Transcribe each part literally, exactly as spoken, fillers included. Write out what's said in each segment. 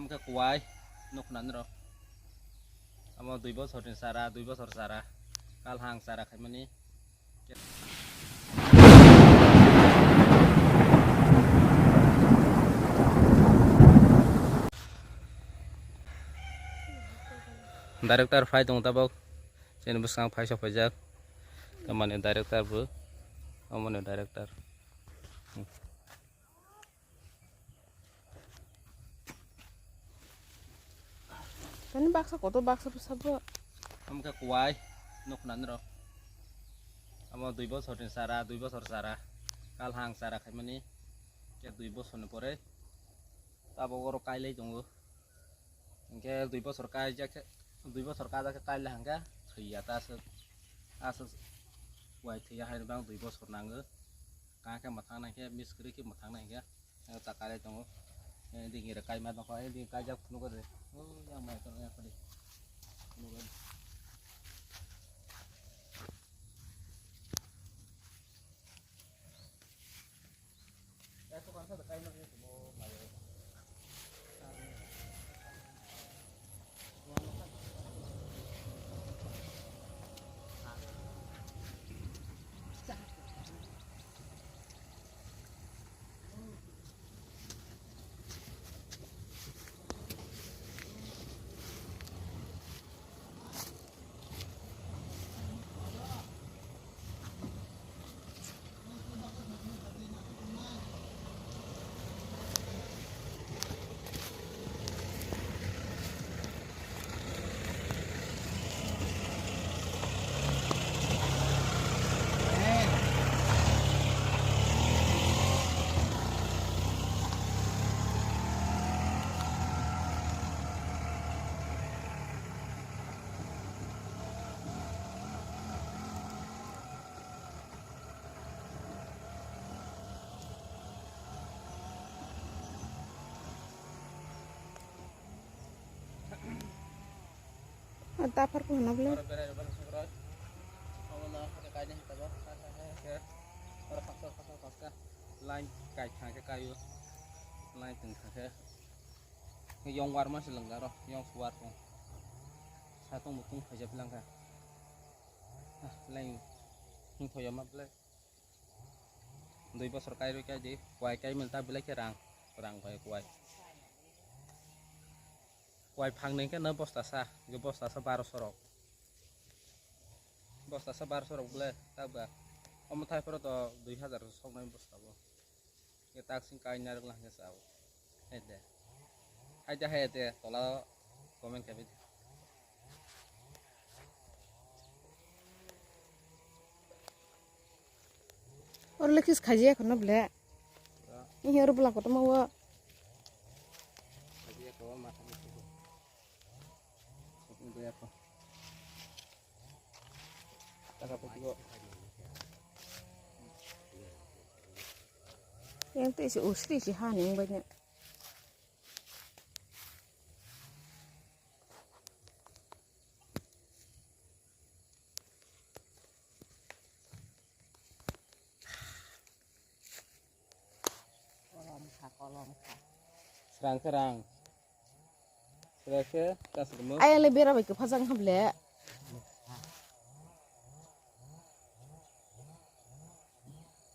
Wngkha kuwai, nukna nrok. Amo dui bosor ni chara, dui bosor chara. Kal hang chara khaimani. Director phai tongo tabok. Chini bwskang phai sok phaijak. Tamani director bo. Omoni director. Tani baksa kotor baksa bwsa bo. Amo khe kuwai, nukna nrok. Amo dui bosor ni chara, dui bosor chara. Kal hang chara khaimani. Khe dui bosor ni pore tabok oro kailai tongo. Hinkhe dui bosor kaijak khe, dui bosor kajak khe kaila hangkhe thwiya ta aswk, aswk wai thwiya haino bang dui bosor nango. Kha khe mwthang nai khe miss kwrwi khe mwthang nai khe, eh, ta kailai tongo. Eh, digi rw kaima tongkha, eh, digi kaijak phunukgo de. Oh, yang mai tong yang phadi. Phunukgo de. Daphar ko hwnna bwle. Oro berai rwbaino sukro. Omono hakhe kainwi hwnkhe bo, hakhe oro paska, paska, paska. Line kai thangkhe kaio. Line tong thangkhe. Yong warma se lwngkha oro, yong suwar tong. Satung mutung khaijak langkha. Ah, line hwnkhe yama bwle. Dui bosor kairwi kaidi, kuwai kaimani ta belai khe rang, rang bai kuwai. Kuwai phang nwi khe no bosta sa, je bosta sa baroso rok. Bosta sa baroso rok bwle, ta ba. Omo thai phoro to dui hazar soknai bosta bo. Ye tak sing kai narwk lang khe sao. Hai de. Hai de, hai de, tola comment khe bidi. Oro le kis khaji ya kono ble. Ini oro bwla kotor ma o. Khaji ya ko ma khaji ko. Ini ya ko. Taka putih ko. Yang tu isi usri si hani yang banyak. Kolom kha, kolom kha. Srang khe rang. Srang khe kasukmo. Ayang le bera bai kwpha jang hable.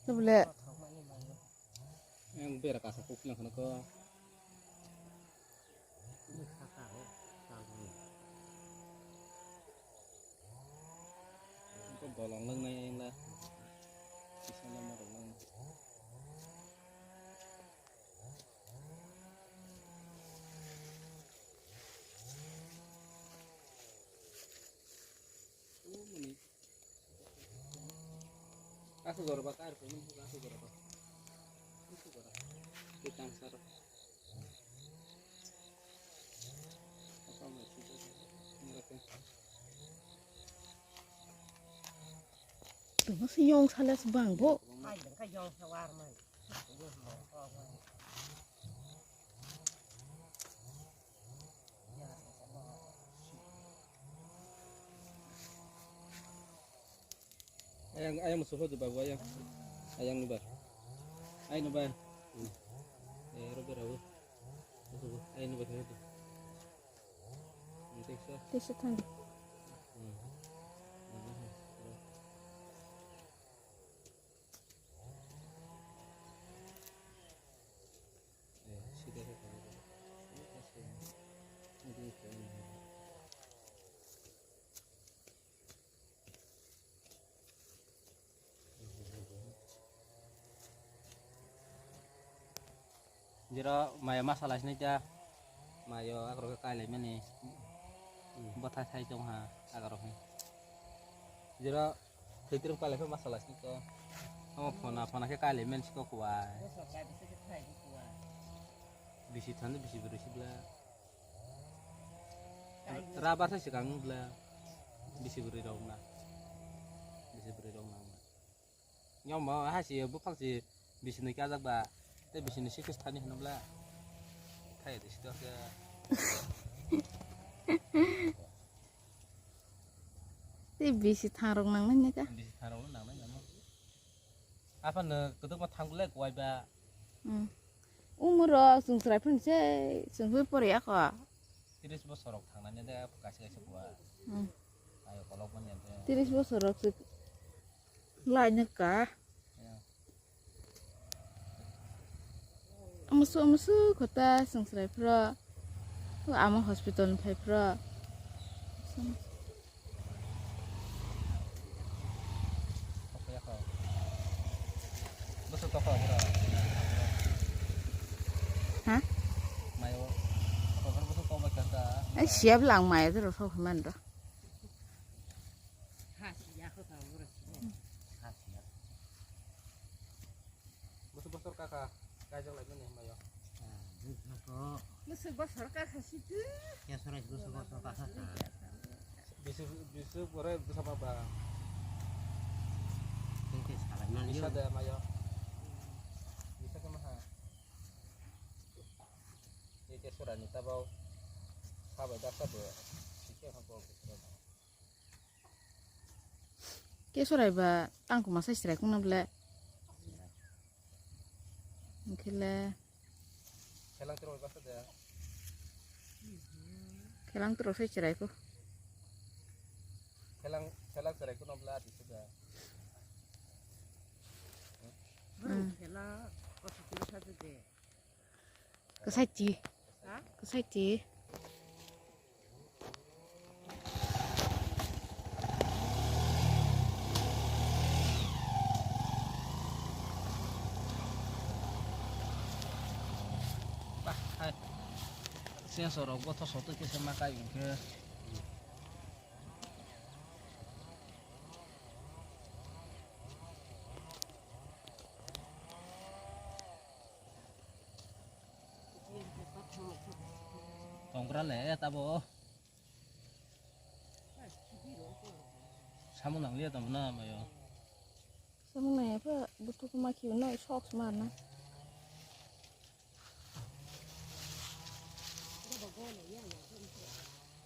Hable. Yang bera kasa kuk yang kena ko. Ko bolong lang nai yang la. Bisa nama dong lang. Kasu jora ba kar ko mun kasu jora ba. Kasu jora. Di tang sar. Apa mai sih? Ngerti. Tuh masih yong salas bang bo. Hai dengka yong sawar man. Ayang, ayang musuh tu bawa ayang. Ayang ni ba. Ayang ni ba. Eh, robe rawo. Ayang ni ba. Tisa thang. Jero mayo masa lai sinai ta, mayo akhoro khe kai lai mani. Hmm. Bo thai thai tong ha akhoro khe. Jero thwi tring pai lai khe masa lai sinai to. Omo phona, phona khe kai lai mani siko kuai. Bisi thani bisi bwrwi sibla. Rabar se swkang bwla bisi bwrwi rok na. Bisi bwrwi rok na. Nyoma ha si buphang si bisi ni kajak ba. Te bisi ni sikis thani hwnbla. Thai de sito ke. Te bisi thang rok nang nai ka? Bisi thang rok nang nai namo. Apa no kedok ma thang bwla kuai ba. Hmm. Umuro chwng chwrai phun se chwng phi pore ya kho. Tris bosor rok thangnani de kaisa kaisa bua. Hmm. Ayo kolok mani ante. Tris bosor rok se lai ne ka. Ya. Amusu amusu khota chwng chwrai phro. Ama hospital ni phai phro. Ha? Ai, siap lang mai tu rosok man do. Bwswk bosor kaka kaijak lai mani hambai o. Bwswk bosor kaka si tu. Ya sorai bwswk bosor kaka sa. Bisi bisi bore bwsa ma ba. Tengke salai mani. Bisa da mayo. Bisa ke maha. Ini ke surani tabau. Sabai daksa bo. Sikhe hambo. Kesorai ba tang kuma sai chwrai kung na bwle. Hwnkhe le. Khelang tiro ba sada. Khelang tiro sai chwrai ko. Khelang, khelang chwrai ko na bwle ati sada. Hmm. Khelang ko sutiro sa de. Kwsai ti. Ha? Kwsai ti. Bah, hai. Sensor rok bo thosok twi kisa ma kai hwnkhe. Tongkra le tabo. Samung nang liya tamo na mayo. Samung nang ya pa butu kuma kiu na sok smar na.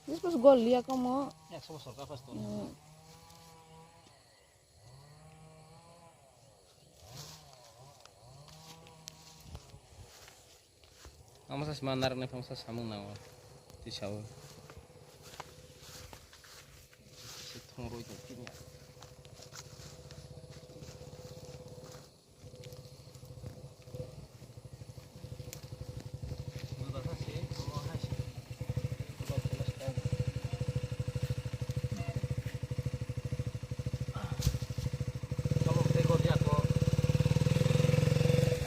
This was gol liya kamo. Ekso bosor ka pas to. Hmm. Ang masa sima narwknai phang sa samung nango. Twi sao. Se thongrwi tong phinya.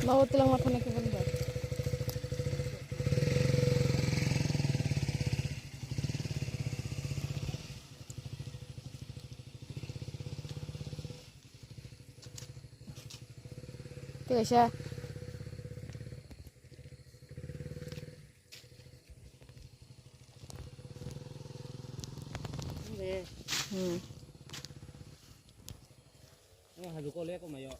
Bawa tulang mata nak kebun dah. Tei kaisa. Hmm. Ang haju kole ko mayo.